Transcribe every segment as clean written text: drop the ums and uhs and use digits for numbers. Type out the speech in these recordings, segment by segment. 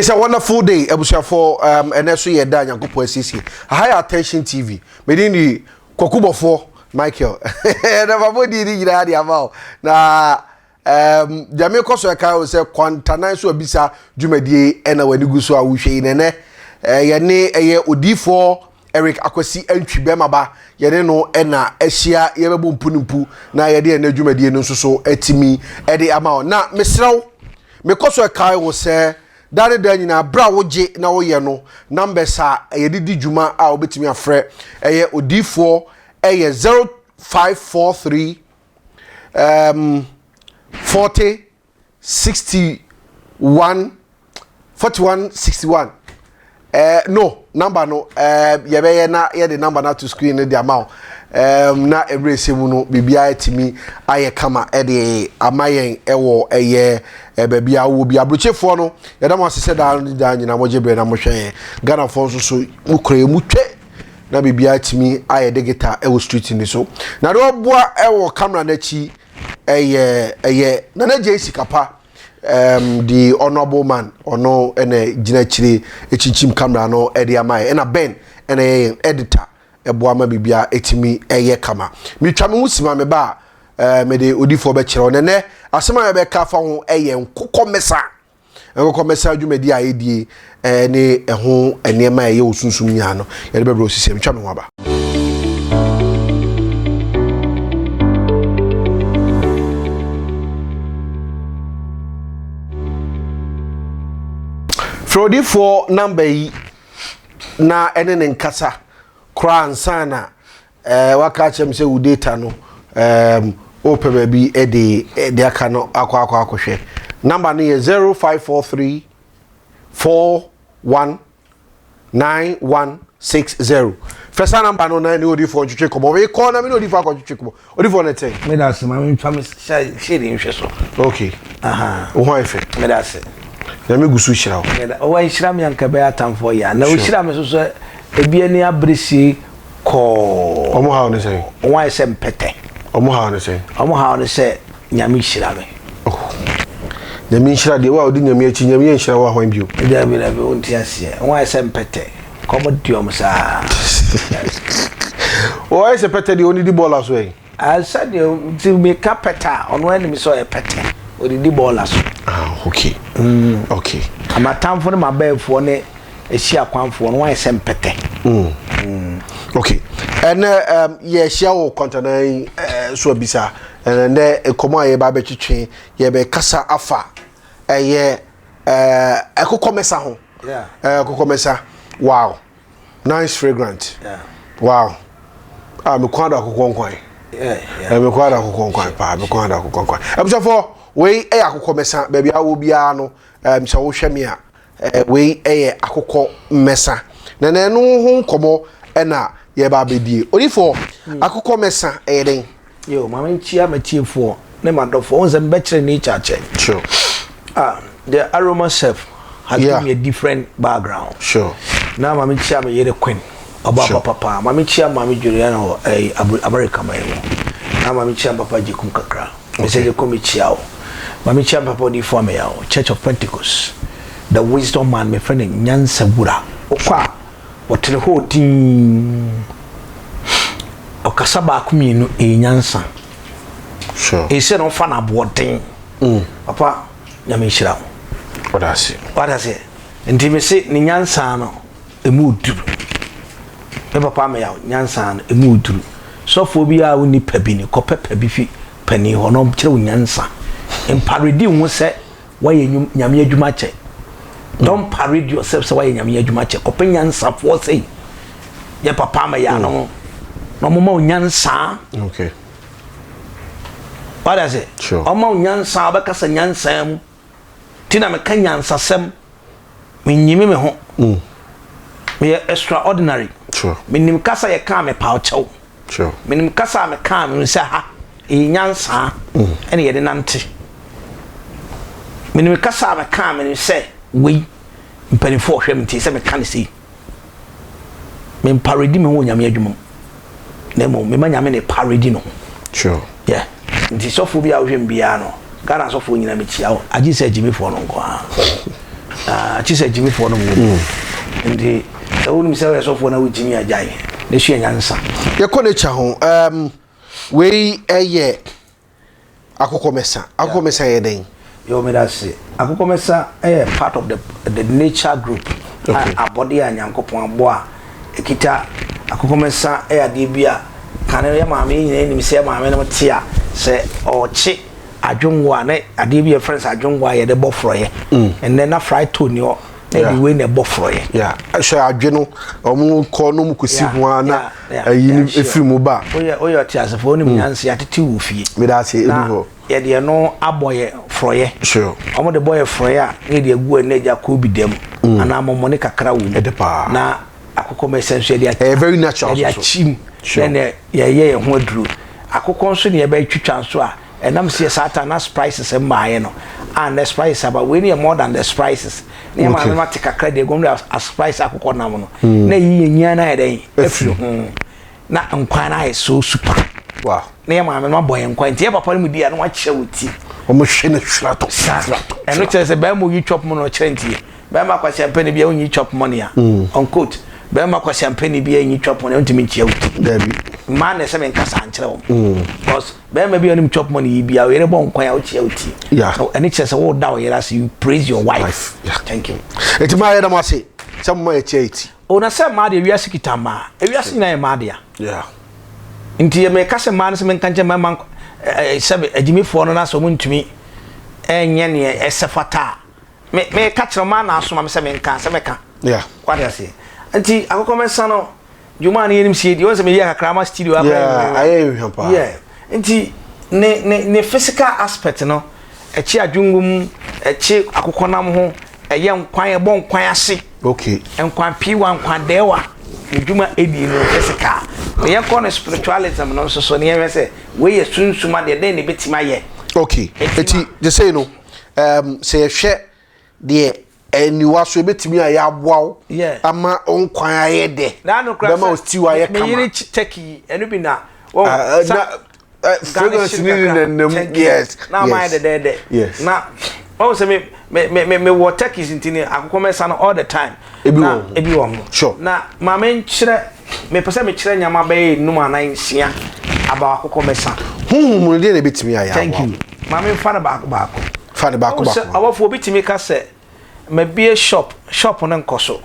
It's a wonderful day, abusuafoɔ. Ɛnɛ so yɛ da a Nyankopɔn asiesie. Aha yɛ Attention TV. Medin di Kwakubɔfoɔ Michael. Ɛnɛ ma bɔ di nyinaa de ama wo. Na deɛ mekɔ so ɛka wo sɛ kwantanan so abisa dwumadie ɛna w'ani gu so a wohwɛ yi. Nɛnɛ yɛne ɛyɛ odiifoɔ Eric Akwasi Antwi bɛrima ba, yɛne no ɛna ahyia, yɛbɛbɔ mpu ne mpu na yɛde ɛnɛ dwumadie no nso so atumi ɛde ama wo. Na mesrɛ wo, mekɔ so ɛkae wo sɛ daa ne daa nyinaa berɛ a wogye na woyɛ no, numbers a yɛde di dwuma a wobɛtumi afrɛ ɛyɛ odiifoɔ ɛyɛ 0543 40 61 41 61. No number no, yɛbɛyɛ na yɛde number no ato screen no de ama wo, na ɛberɛ ɛsɛ mu no biribiara atumi ayɛ kama ɛde ama yɛn ɛwɔ ɛyɛ baabi a wowɔ bi. Aburokyefoɔ no, yɛda mo ase sɛ daa ne daa nyinaa mogye berɛ na mohwɛ yɛn. Ghanafoɔ nso so mokura yɛ mu twɛ na biribiara atumi ayɛ digital ɛwɔ street ni so. Na deɛ ɔboa ɛwɔ camera n'akyi ɛyɛ Nana Gye Sikapa, the honourable man. Ɔno ɛna gyina akyire ekyinkyim camera no ɛde ama yɛ, ɛna Ben ɛna ɛyɛ yɛn editor, ɛboa ma biribiara ɛtumi ɛyɛ kama. Metwa me ho sima me ba a, mede odifoɔ bɛkyerɛ wo. Nɛnɛ asɛm a yɛbɛka fa ho ɛyɛ nkokɔ mɛsa, nkokɔ mɛsa dwumadi a yɛdie ne ɛho nneɛma a ɛyɛ wɔ sunsum nyinaa no, yɛde bɛbrɛ osisi. Metwa me ho aba. Frɛ odifoɔ number yi na ɛne ne nkasa koraa ansa na waka akyerɛ me sɛ wo data no wopɛ baabi ɛde aka no akɔ akɔhwɛ. Number no yɛ 0543 41 9160. Fɛ saa number no na ne odifoɔ ntwetwe kɔmɔ. Mekɔ na me ne odifoɔ akɔtwetwe kɔmɔ. Odifoɔ no tɛn. Meda ase. Ma mentwa me hyɛ de nhwɛ so. Okay. Wo ho ayɛ fɛ. Meda ase. Nyame gu so hyira wo. Meda ɔwɔ nhyira me anka bɛyɛ atamfoɔ yɛ na ɔhyira me so sɛ ebi ani abere sie kɔɔ. Ɔmo haw ne sɛn? Wɔn ayɛ sɛ mpɛtɛ. Ɔmo haw ne sɛn? Ɔmo haw ne sɛ Nyame hyira me. Oh. Nyame nhyira deɛ, wo a wodi Nyame akyi, Nyame yɛ nhyira wo ahwan bio? Dabi dabi, wonte aseɛ. Wɔn ayɛ sɛ mpɛtɛ. Kɔm di ɔmo saa. Wɔn ayɛ sɛ pɛtɛ deɛ, ɔnidi bɔɔla so ɛ. Sɛdeɛ nti meka pɛtɛ a, ɔno anim sɛ ɔyɛ pɛtɛ, ɔdidi bɔɔla so. Ah, okay. Okay. Amatamfo ne mabɛɛfoɔ ne ahyia kwanfoɔ no, wɔn ayɛ sɛ mpɛtɛ. Okay. Ɛnɛ yɛhyia wɔ kwantanan so abisa. Ɛnɛ nkɔmɔ a yɛba abɛtwetwe, yɛbɛkasa afa ɛyɛ ɛkokɔ mɛsa ho. Ɛkokɔ mɛsa. Wow. Nice fragrant. Wow. Ah, me kwan da akokɔ nkwan. Me kwan da akokɔ nkwan paa, me kwan da akokɔ nkwan. Abusuafoɔ, wei ɛyɛ akokɔ mɛsa. Baabi a wɔ biara no, sɛ wohwɛ me a, wei ɛyɛ akokɔ mɛsa. Na ɛno ho nkɔmɔ ɛna yɛba abɛdie. Odifoɔ, akokɔ mɛsa ɛyɛ den? Yo, maame, nkyia matiefoɔ ne madɔfoɔ. Wɔn sɛ mbɛkyerɛ nature akyɛ. Ah, the aroma self has given me a different background. Na maame, nkyia me yere Queen. Ɔba papa paa. Maame, nkyia maame Juliana wɔ ɛyi America man mu. Na maame, nkyia papa Jekum kakra. Mesɛ Jekum, mekyia wo. Maame, nkyia papa odiifo Ameyaw, Church of Pentecost. The wisdom man, me friend nyansa wura. Okɔ a ɔtene hɔ din. Ɔkasa baako mmienu ɛyɛ nyansa. Ɛsɛ na ɔfa no aboɔden. Papa, Nyame nhyira wo. Ɔda ase. Wada ase. Nti me se ne nyansa no emu duru. Me papa Ameyaw nyansa no emu duru. Sɔfoɔ bi a wonni pa bi ni, kɔpɛ pa bi fi panin hɔ na ɔkyerɛ wo nyansa. Mparedi ho sɛ woayɛ Nyame adwuma kyɛ. Don't parade yourself sɛ woayɛ Nyame adwuma kyɛ. Kɔpɛ nyansafoɔ sɛ yɛ papa Ameyaw no na ɔmoma wo nyansa. Wada ase. Ɔma wo nyansa, ɔbɛkasa nyansa mu. Ti na meka nyansasɛm. Menyimi me ho. Meyɛ extraordinary. Menim kasa yɛ kaa me paw kyɛw. Menim kasa a mekaa me sɛ ha ɛyɛ nyansaa ɛna yɛde nante. Menim kasa a mekaa me sɛ wei mpanimfoɔ ɔhwɛ me nti sɛ meka ne sei. Memparedi me ho wɔ Nyame adwuma mu. Na mmom mema Nyame ne paredi ne ho. Yeah. Nti sɔfoɔ bi a wohwɛ me biara no, Ghana sɔfoɔ nyinaa mekyia wo. Agye sɛ agyimifoɔ no nko ara. Ah, kyi sɛ gyimifoɔ no wɔ mu. Nti sɛ wonim sɛ woyɛ sɔfoɔ na wogyimi agyae na sua nyansa. Yɛkɔ nature ho. Um, wei ɛyɛ akokɔmɛsa. Akokɔmɛsa yɛ dɛn? Yo, meda ase. Akokɔmɛsa yɛ part of the nature group. Okay. A abɔde a Nyankopɔn abɔ a ɛkita akokɔmɛsa yɛ adeɛ bi a kane no yɛ maame yɛ nyinaa nim sɛ yɛ maame nom te a sɛ ɔkye adwongo a na adeɛ bi a yɛfrɛ no sɛ adwongo a yɛde bɔ forɔeɛ. Ɛnnɛ na fry toll ni hɔ na yɛde wei na ɛbɔ forɔeɛ. Yeah. Hwɛ adwe no, ɔmo kɔ no ɔmo kɔsi ho a na ayi no efiri mu ba. Woyɛ woyɛ ɔteasefoɔ wonim nyansa yɛatete wo fie. Meda ase edu hɔ. Yɛde ɛno abɔ yɛ forɔeɛ. Sure. Ɔmo de bɔ yɛ forɔeɛ a na yɛde agu ɛno agya kɔ bi dam anaa mɔmɔne kakra wɔ mu. Ɛde paa. Na akokɔ mɛsɛ nso yɛde Ɛyɛ very natural yɛde so. akyim Sure. na yɛyɛ yɛn ho aduro. Akokɔ nso ne yɛbɛtwitwa nso a ɛnam sɛ saa ta na spices mmaeɛ no a na spices aba wei ne yɛ more than the spices ne yɛ maame ma te kakra deɛ gɔm de a spice akokɔ nam no na yi yɛ nyia na yɛ dɛn afiri ho na nkwan no ayɛ so super. Wow. Na yɛ maame no abɔ yɛn nkwan nti yɛ papa no mu di a na wakyerɛ wo ti. Wɔn hwɛ ne hwɛ atɔ. Saa ɛno kyerɛ sɛ bɛrima oyi chop mu na ɔkyerɛ nti bɛrima kwasi ampɛ bi a onyi chop money a unquote bɛrima kwasi ampɛ bi a onyi chop money ɔntumi nkyia wo ti. Dabi. Mmaa na ɛsɛ mi nkasa nkyerɛ wɔn. Because bɛrima bi a ɔnim chop money yi bi a ɔyere bɔ nkwan a ɔkyia wo ti. Ɛne kyerɛ sɛ wɔda ɔyere ase, you praise your wife. Wife, yeah. Thank you. Eti maa yɛ dɛm ase sɛ mo ma yɛ kyia yɛ ti. O na sɛ mmaa deɛ wiase kita mmaa, ewiase nyinaa yɛ mmaa dea. Nti yɛ mɛka sɛ mmaa no sɛ menka nkyɛn mmarima ɛɛ sɛ agyimifoɔ no na sɛ wɔn ntumi ɛnyɛ neɛ ɛsɛ fata a me meka kyerɛ mmaa na asoma me sɛ menka sɛ mɛka. Wate aseɛ nti akokɔmɛnsa no dwuma a ne yɛnim sie di wɔn sɛ meyɛ kakra ama studio akɔ. Yeah, ayɛ nhwɛ paa. Yeah, nti ne ne ne physical aspect no ɛkyi adwongo mu, ɛkyi akokɔnam ho, ɛyɛ nkwan, ɛbɔ nkwan ase. Nkwan piwa, nkwan dɛɛwa ne dwuma edi no physical. Na yɛkɔ no spiritualism no nso so ne yɛhwɛ sɛ wei yɛ sunsum adeɛ dɛn na ebetumi ayɛ. Okay. Eti de sei no sɛ yɛhwɛ deɛ aniwa so ebetumi ayɛ aboa wo ama wo nkwan ayɛ dɛ bɛma wo stew ayɛ kama. Meyere turkey ɛno bi na na fragrance ni ne nenam, yes. Na ama ayɛ dɛdɛɛdɛ. Na wɔn sɛ me me me me wɔ turkeys nti ne akokɔ mɛsa no all the time. Ebi wɔ ho. Ebi wɔ ho. Na maame nkyerɛ mepɛ sɛ mekyerɛ nyama bɛyɛ enum anan nsia about akokɔ mɛsa. Huhu mu no deɛ na ebetumi ayɛ aboa. Thank you. Maame nfa no baako baako. Fa no baako baako. Ɔwɔfo obi tumi ka sɛ mabie shop, shop no nkɔ so.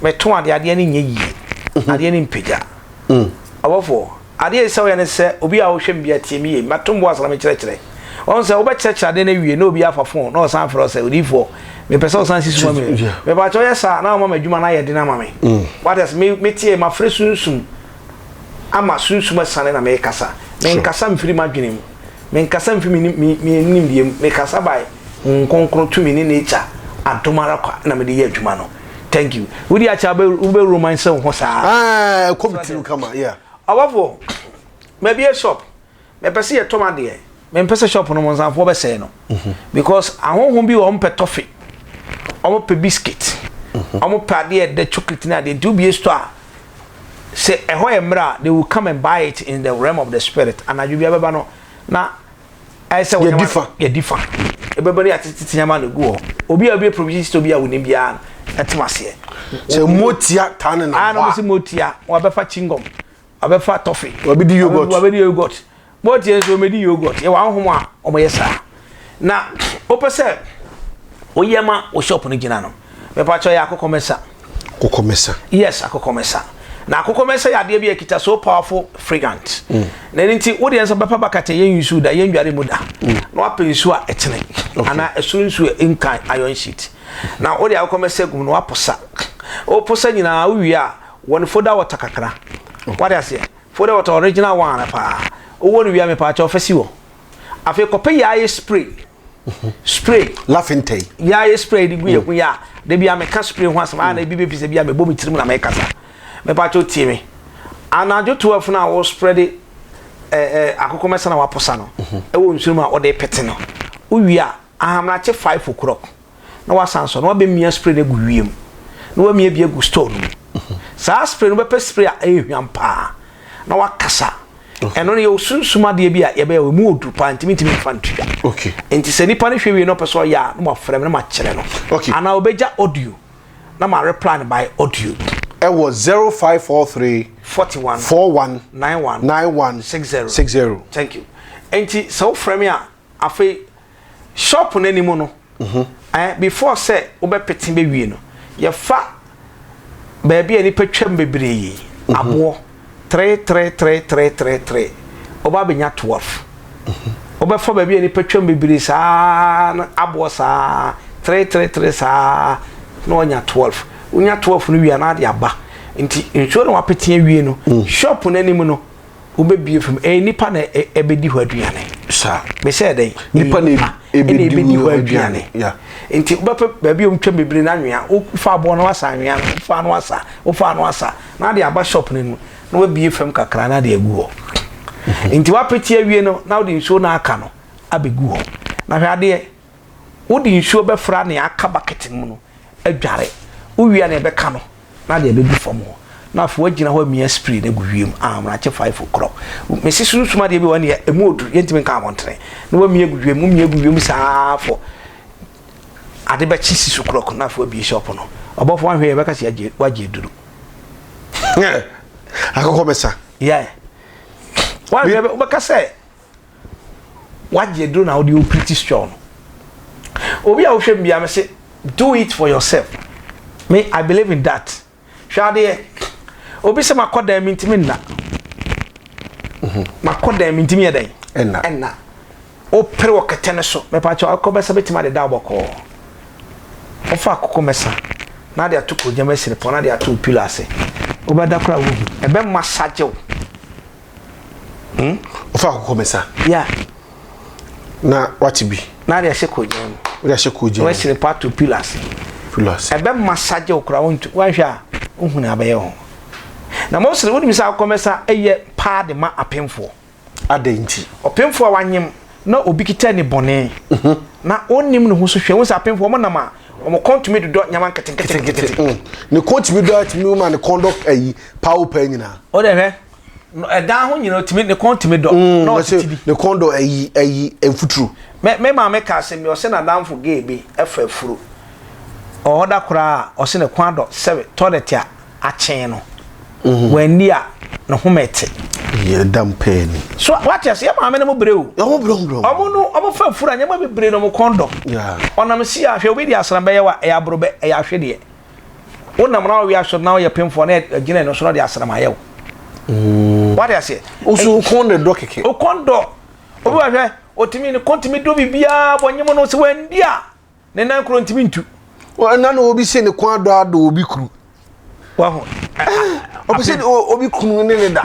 Metɔn adeɛ, adeɛ no nyɛ yie. Adeɛ no mpagya. Ɔbɔfoɔ, adeɛ a ɛsɛ sɛ woyɛ ne sɛ obi a wohwɛ me bi atie me yie. Mato mbo ase na mekyerɛkyerɛ. Wɔn sɛ wobɛkyerɛkyerɛ adeɛ no awie na obi afa phone na ɔsan frɛ wo sɛ odiyifoɔ mepɛ sɛ ɔsan si so ma me. Mepa kyɛ ɔyɛ saa na ɔma m'adwuma no ayɛ den ama me. Wate ase, me metie mafrɛ sunsum ama sunsum asiane na mekasa. Menkasa mfiri m'adwene mu. Menkasa mfiri me me me nimdeɛ mu. Mekasa by Honhom Kronkron tumi ne nature adom ara kwa na mede yɛ adwuma no. Thank you. Wodi akyɛ wobɛ wobɛ romance wo ho saa. Ah, kɔ me tirim kama, yeah. Ɔbɔfoɔ, mabie shop. Mepɛ sɛ yɛtɔ m'adeɛ. Mempɛ sɛ shop no monsanfoɔ bɛsɛe no. Because ahonhom bi wɔ wɔn pɛ toffee, wɔn pɛ biscuit, wɔn pɛ adeɛ ɛdɛ chocolate ne adeɛ. Nti wobie store a, sɛ ɛhɔ yɛ mmerɛ a, they will come and buy it in the realm of the spirit. Anadwo bi abɛba no na ayɛ sɛ yɛdi fa, yɛdi fa. Ɛbɛba no yɛatetete nneɛma na egu hɔ. Obi a obie provision store bi a wonim biara no ɛtem aseɛ. Sɛ motia taa ne nam hɔ a. Ah, na wɔsi motia, wɔabɛfa chingom, wɔabɛfa toffee, wɔabɛdi yogurt, wɔabɛdi yogurt. Motia nso wɔbɛdi yogurt. Yɛwɔ ahonhom a wɔyɛ saa. Na wopɛ sɛ woyɛ ma wo shop no gyina no, mepakyɛ yɛ akokɔmɛsa. Akokɔmɛsa. Yes, akokɔmɛsa. Na akokɔmɛsa yɛ adeɛ bi a ɛkita so powerful fragrant. Na ɛno nti wodeɛ nso bɛpa bakata yɛn nsuo da, yɛn dware mu da. Na wapɛ nsuo a ɛtene. Anaa ɛsoro nsuo a ɛnkan iron sheet. Na wode akokɔmɛsa gu mu na waposa. Woposa nyinaa wowie a, wɔne foda water kakra. Wate aseɛ? Foda water original one paa. Wowɔ no wie a mepaakyɛw fa si hɔ. Afei kɔpɛ yaaye spray. Spray. Laughing tey. Yaaye spray de gu yɛ ho yɛ a, da bi a meka spray ho asɛm a na ebi bɛfi sɛ bi a mebɔ me tirim na mekasa. Mepaakyɛw tie me. Anadwo 12 no a wo spread akokɔmɛsa na waposa no ɛwɔ nsuo mu a wɔde pete no. Wowie a, ahamrakye 5 o'clock na wasan sɔ na wabɛmia spray no agu wiem na wamia bi agu store no mu. Saa spray no wobɛpɛ spray a ɛyɛ hwam paa na wakasa. Ɛno no yɛwɔ sunsum adeɛ bi a yɛbɛyɛ wɔ mu ɔduru paa ntimi ntimi mfa nto dwa. Okay. Nti sɛ nipa no hwɛ wie na ɔpɛ sɛ ɔyɛ a na wafrɛ me na makyerɛ no. Okay. Anaa ɔbɛgya audio na ma reply no by audio. Ɛwɔ 0543 41 41 91 91 60. 60. Thank you. Nti sɛ wofrɛ me a afei shop no anim no eh, before sɛ wobɛpete bɛwie no yɛfa baabi a nipa twam bebree aboɔ 3 3 3 3 3 3 woba bɛnya 12 wobɛfa baabi a nipa twam bebree saa no aboɔ saa 3 3 3 saa na wanya 12. Wonya 12 no wie a na ade aba. Nti nsuo na wapete awie no, shop no anim no wobɛbie fam. Ɛyɛ nipa na ɛbɛdi hɔ aduane. Saa. Mesɛ dɛn? Nipa na ɛbɛdi hɔ aduane. Yeah. Nti wobɛpɛ baabi a wɔtwa bebree no anwea. Wofa aboɔ no wasa anwea no, wofa no wasa, wofa no wasa. Na ade aba shop no anim na wabie fam kakra na ade agu hɔ. Nti wapete awie no na wode nsuo no aka no abɛgu hɔ. Na hwɛ adeɛ, wode nsuo bɛfra nea aka bucket no mu no adware. Wowie a nea ɛbɛka no na ade abɛgu fam hɔ. Na afei woagyina hɔ amia spray no agu wiem ahomakye 5 o'clock. Mesi sunsum adeɛ bi wɔ hɔ neɛ ɛmu oduru yɛntumi nka abɔntene. Na woamia agu wiem, womia agu wiem saa fɔ ade bɛkye 6 o'clock na afei wabie shop no. Ɔbɔfo wanhwɛ yɛ bɛka sɛ wagye aduru. Akokɔ mɛsa. Yeah. Wanhwɛ wobɛka sɛ wagye aduru na wode operate store no. Obi a wohwɛ mu bia me se do it for yourself. Me, I believe in that. Hwɛ adeɛ, obi sɛ makɔ dan mi ntumi nna. Makɔ dan mi ntumi yɛ dɛn? Ɛnna. Ɛnna. Wopere wɔ kɛtɛ no so. Mepa kyɛw akokɔ mɛsa bɛtumi adeda wo bɔkɔɔ. Wofa akokɔ mɛsa na ade ato kogyam asi ne pɔn na ade ato wo pillow ase. Wobɛda koraa wohu. Ɛbɛ massage wo. Wofa akokɔ mɛsa. Yeah. Na wate bi. Na ade ahyɛ kogyam mu. Wode ahyɛ kogyam mu. Wasi ne pɔ ato pillow ase. Pillow ase. Ɛbɛ massage wo koraa wontu wanhwɛ a wohu na abɛyɛ ho. Na mostly wonim sɛ akokɔ mɛsa ɛyɛ paa de ma apemfoɔ. Adɛn nti? Ɔpemfoɔ a wanyem na obi kita ne bɔne na ɔnnim ne ho so hwɛ. Wohu sɛ apemfoɔ wɔn nam a wɔn kɔn tumi dodɔ nneɛma nketenkete. Ne kɔn tumi dɔ tumi ma ne kɔn dɔ ayi pawo paa nyinaa. O de hwɛ ɛdan ho nyinaa tumi ne kɔn tumi dɔ na ɔtete bi. Ne kɔn dɔ ayi ayi mfuturo. Me maame ka asɛm bi, ɔsɛ n'adamfo gay bi ɛfa afuro. Ɔhɔ da koraa ɔsɛ ne kɔn adɔ sɛ toilet a akyen no. Wanni a ne ho mɛte. Yɛ dam pɛɛ ni. So wate ase, yɛ maame no mo brɛ o. Ɔmo brɛ, ɔmo brɛ. Ɔmo no ɔmo fa afuro a nneɛma bebree na ɔmo kɔn dɔ. Ɔnam si a hwɛ obi de asram bɛyɛ wa ɛyɛ aborɔbɛ ɛyɛ ahwedeɛ. Wonam na ɔwe aso na ɔyɛ pemfoɔ na ɛgyina ɛno so na ɔde asram ayɛ wo. Wate aseɛ. Osu kɔn de dɔ kɛkɛ. O kɔn dɔ. Obi wa hwɛ otumi ne kɔn tumi dɔ biribiara bɔ nyem no sɛ wandi a ne nan koro ntumi ntu. Ɛna na obi se ne kɔn adɔ adɔ obi kuru. Wahu. Obi se obi kunu ne ne da.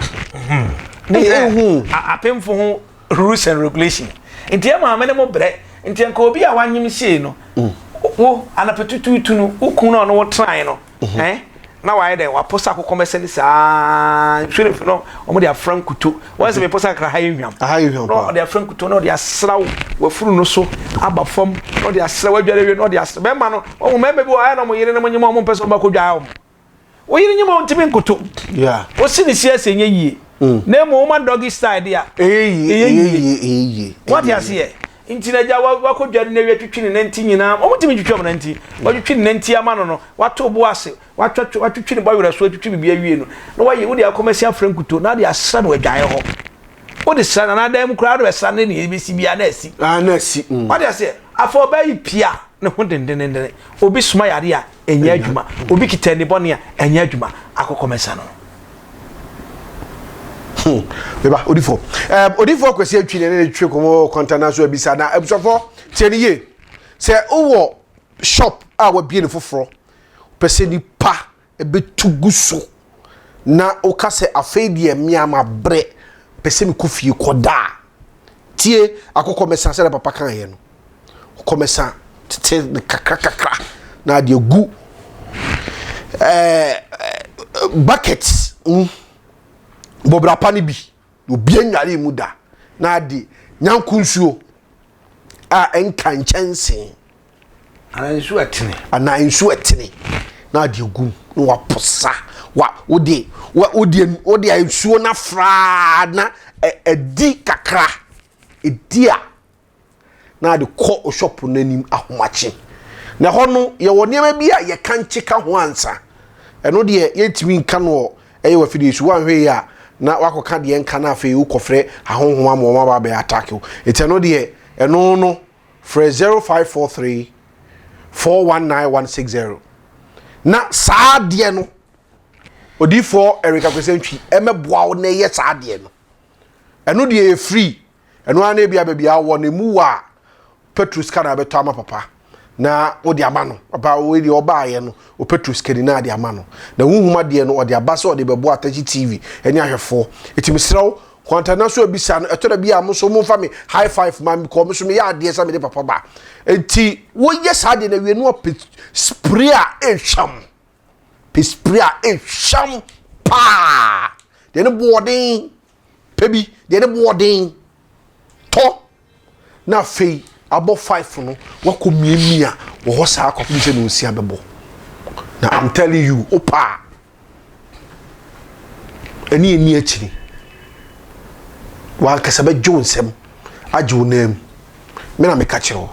Ne ehu. Apemfo ho rules and regulation. Nti ɛ maame ne mo brɛ. Nti nka obi a wanyem sie no. Wo anapɛtututu no wo kunu na ɔno wo tenae no. Eh? Na wayɛ dɛn waposa akokɔ mɛsɛ ne saa nsuo ne no wɔn de afra nkuto wɔn sɛ meposa kakra ha yɛ hwam. Aha yɛ hwam paa. Na ɔde afra nkuto na ɔde asra wo wafuru no so aba fam na ɔde asra wadware wie na ɔde asra bɛrima no wɔn mmarima bi wɔ ayɛ na wɔn yere no mo nyima wɔn mpɛ sɛ wɔn bɛkɔ dwa wɔn. Wo yere nyima wɔn ntumi nkoto. Yeah. Wosi ne si ase nye yie. Na emu wɔn doggy style de a. Ɛyɛ yie, ɛyɛ yie, ɛyɛ yie. Wɔte aseɛ. Nti na gya wakɔ dwa no na twitwi ne nanti nyinaa. Wɔn ntumi twitwi wɔn nanti. Wɔtwitwi ne nanti ama no no. Wato bo ase. Watwa watwitwi ne bɔwerɛ so atwitwi biribi awie no. Na wayi wode akɔmasi afra nkuto na ade asra no adwaeɛ hɔ. Wode sra no anaa dan mu koraa wode bɛsra no ne ebɛsi biara na asi. Ah, na asi. Wate aseɛ. Afei ɔbaa yi pia ne ho dendendenden. Obi soma yare a ɛnyɛ adwuma. Obi kita ani bɔne a ɛnyɛ adwuma. Akɔkɔmɛsa no. Beba odifo. Odifo Kwasi Antwi ne ne twe kɔmɔ kwanta na so abisa na abusuafo tie ne yie. Sɛ wowɔ shop a wabie ne foforɔ pɛ sɛ nipa ɛbɛtu gu so na woka sɛ afei deɛ mmea ma brɛ pɛ sɛ mekɔ fie kɔda a tie akokɔ mɛsa sɛdeɛ papa kaeɛ no akokɔ mɛsa tete ne kakra kakra na adeɛ gu bucket mu bɔbrapa no bi obi anware mu da na ade nyanko nsuo a ɛnka nkyɛnsee Anaa nsuo ɛtene. Anaa nsuo ɛtene na ade gu na waposa. Wa wode wa wode wode nsuo no afraa na ɛdi kakra. Ɛdi a na ade kɔ shop no anim ahomakye. Na ɛhɔ no yɛwɔ nneɛma bi a yɛka nkye ka ho ansa. Ɛno deɛ yɛntumi nka no wɔ ɛyɛ wɔ afidie so woanhwɛ yie a na wakɔka deɛ nka na afei wokɔfrɛ ahonhom ama wɔn aba abɛyɛ attack wo. Nti ɛno deɛ ɛno no frɛ 0543 419160 na saa adeɛ no odiifoɔ Eric Akwesi Antwi ɛmɛboa wo na ɛyɛ saa adeɛ no. Ɛno deɛ yɛ free. Ɛno ara na ebia baabi a wɔ no emu wɔ a petrol sika na abɛtɔ ama papa na wode ama no. Papa wei deɛ ɔbaayɛ no o petrol sika ni na ade ama no. Na huhum adeɛ no ɔde aba sɛ ɔde bɛboa Atakyi TV ɛne ahwɛfoɔ. Eti mesrɛ wo kwantana so abisa no ɛtɔ da bi a mo nso momfa me high five ma me kɔ me so meyɛ adeɛ sɛ mede papa ba. Eti woyɛ saa adeɛ no awie no apɛ spray a ɛhwam. Pɛ spray a ɛhwam paa. Deɛ ne boɔden pɛ bi deɛ ne boɔden tɔ na afei abɔ five no wakɔ miamia wɔ hɔ saa kɔpem sɛ nonsia bɛbɔ na I'm telling you wopa a ɛne ɛni akyiri wankasa bɛgye wo nsɛm agye wo nan mu me na meka kyerɛ wo.